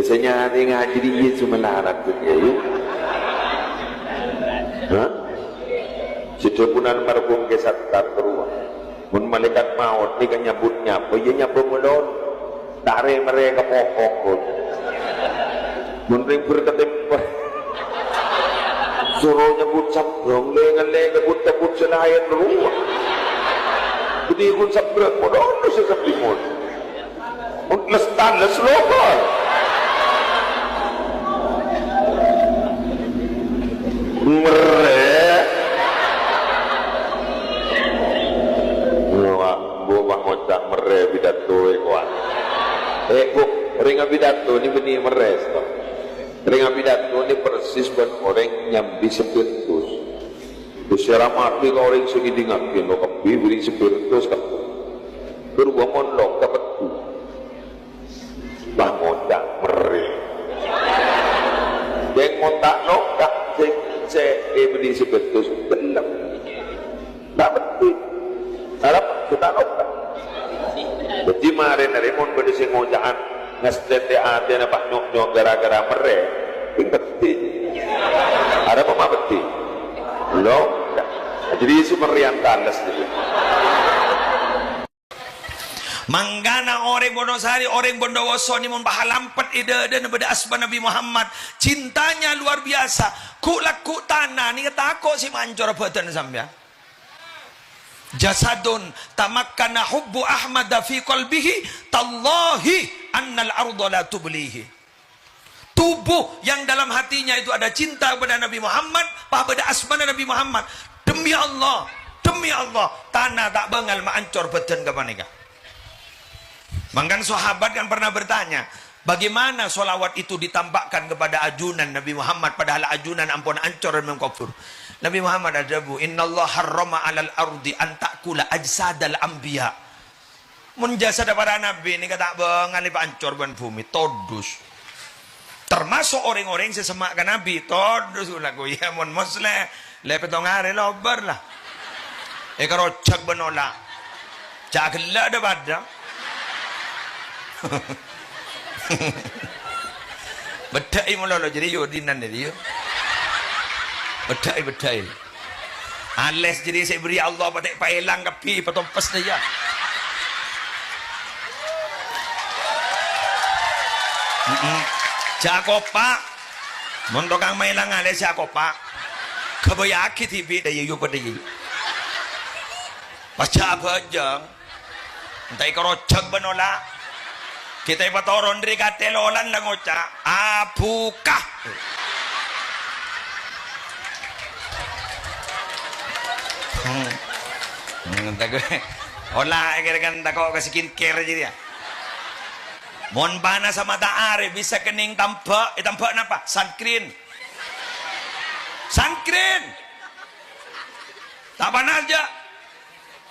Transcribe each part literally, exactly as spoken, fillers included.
Sè nyarè ngajhi rèya sè malarat, yâ, yu. Hah? Sè dhâbunan marghum kè sattar karowa. Mon malaèkat maot nèka nyabut nyapa, iyâ nyapa malolo. Ta' rè-mèrrè ka pokok, Bos. Mon rèng bâr katèmpa. Soro nyabut sabbhâng, lè-ngallè nyabut-nyabut sè laèn rowa. Bâdhi ghun sabbhâng, malolo sè sabbhâng mon. Mon les-tales lopor. Mèrrè. Wah, Bu, Pak Mocak mèrrè pidato è kowa. Eh, Bu, rèng apidato nè bânnè mèrrè, sèngko'. Rèng apidato nè persis bân orèng nyambi spirtus. Terros sè ramadhi ka orèng sè ngèdingngaghi, lo kabbhi bânnè spirtus, kabbhi. Karowa mon lo' ka pettu. Bâ, ngonca' mèrrè. Sè ngonca' nokka', sè, sè, eh, bânnè sè bâdhus, ghellem. Ta' pettu. Arapa? Ta' nokka'. Dhâddhi marèna rè mon bâdâ sè ngoca'an, ngastètè atèna pas nyok-nyok ghârâ-ghârâ mèrrè, pèng pettu. Arapa ma' pettu? Lo, dhâddhi sè mèrrèyan tales dhâddhi. Mangkana orèng Wonosari, orèng Bondowoso nè mon pahalampet è dâdâna bâdâ asma Nabi Muhammad, cintanya luar biasa. Ghu'-lagghu' tana nèka tako' sè mancor bhâdhân sampèyan. Jasadun tamakkana hubbu Ahmada fi qalbihi, tallahi annal arda la tublihi. Tubuh yang dalam hatinya itu ada cinta kepada Nabi Muhammad, pas bâdâ asmana Nabi Muhammad. Demi Allah, demi Allah, tana ta' bângal maancor bhâdhân ghâpanèka. Mangkana sahabat kan pernah bertanya, "Bagaimana sholawat itu ditampakkan kepada ajunan Nabi Muhammad, padahal ajunan ampon ancor è alam kobhur?" Nabi Muhammad adhâbu, "Innallaha harrama 'alal ardi an ta'kula ajsadal anbiya." Mon jasadda para nabbhi nèka ta' bângal èpaancor bân bhumè, todus. Tamaso' orèng-orèng sè semma' ka Nabbhi, todus ghulâ, iyâ, mon Mosleh, lè pèttong arè lobâr la. Èkarojhâk bân ola'. Jhâ' ghellâ' dhâ-padâ. Bâddhâ'i malolo jârèya, yu, dinan jârèya, yu. Bâddhâ'i, bâddhâ'i. Alès jârèya sè èberri' Allah patè' paèlang kabbhi, patompes dhâ, yâ. Mm-mm. Jhâ' kopa'. Mon tokang maèlang alès jhâ' kopa'. Ghâbâyyâghi dhibi' dhâ, yâ, yu, padâ, yâ. Pas jhâ' abhâjâng. Enta' èkarojhâk bân ola'. Ghi' ta' èpatoron dhâri katè lolan la ngoca', "Abuka." Hmm. Hmm, enta' ghâbây. Ola' kèra kan tako' ka skincare jârèya. Mon panassa matahari bisa kenning tambhâ', eh, tambhâ' napa? Sunscreen. Sunscreen. Ta' panas, jhâ'?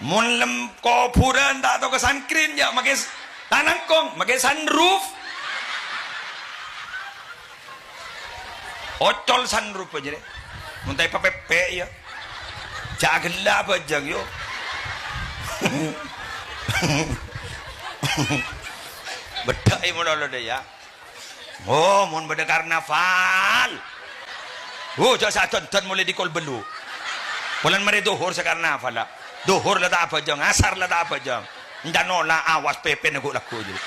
Mon lem kobhurân ta' tao ka sunscreen, jhâ', makè s-, ta' langkong, makè sunroof. Ocol sunroof jârèya. Mon ta' èpapèpè', yâ. Jhâ' ghellâ' abhâjâng, yu. Bâddhâ'i malolo dhâ, yâ. Oh, mon bâdâ karnaval. Oh, jhâ' sè adhân-dhân molaè dhikol bâllu'. Polana marè dhuhur sè karnaval, la. Dhuhur la ta' abhâjâng, asar la ta' abhâjâng. Encan ola' awas pèpèna ghu'-lagghu' jârèya.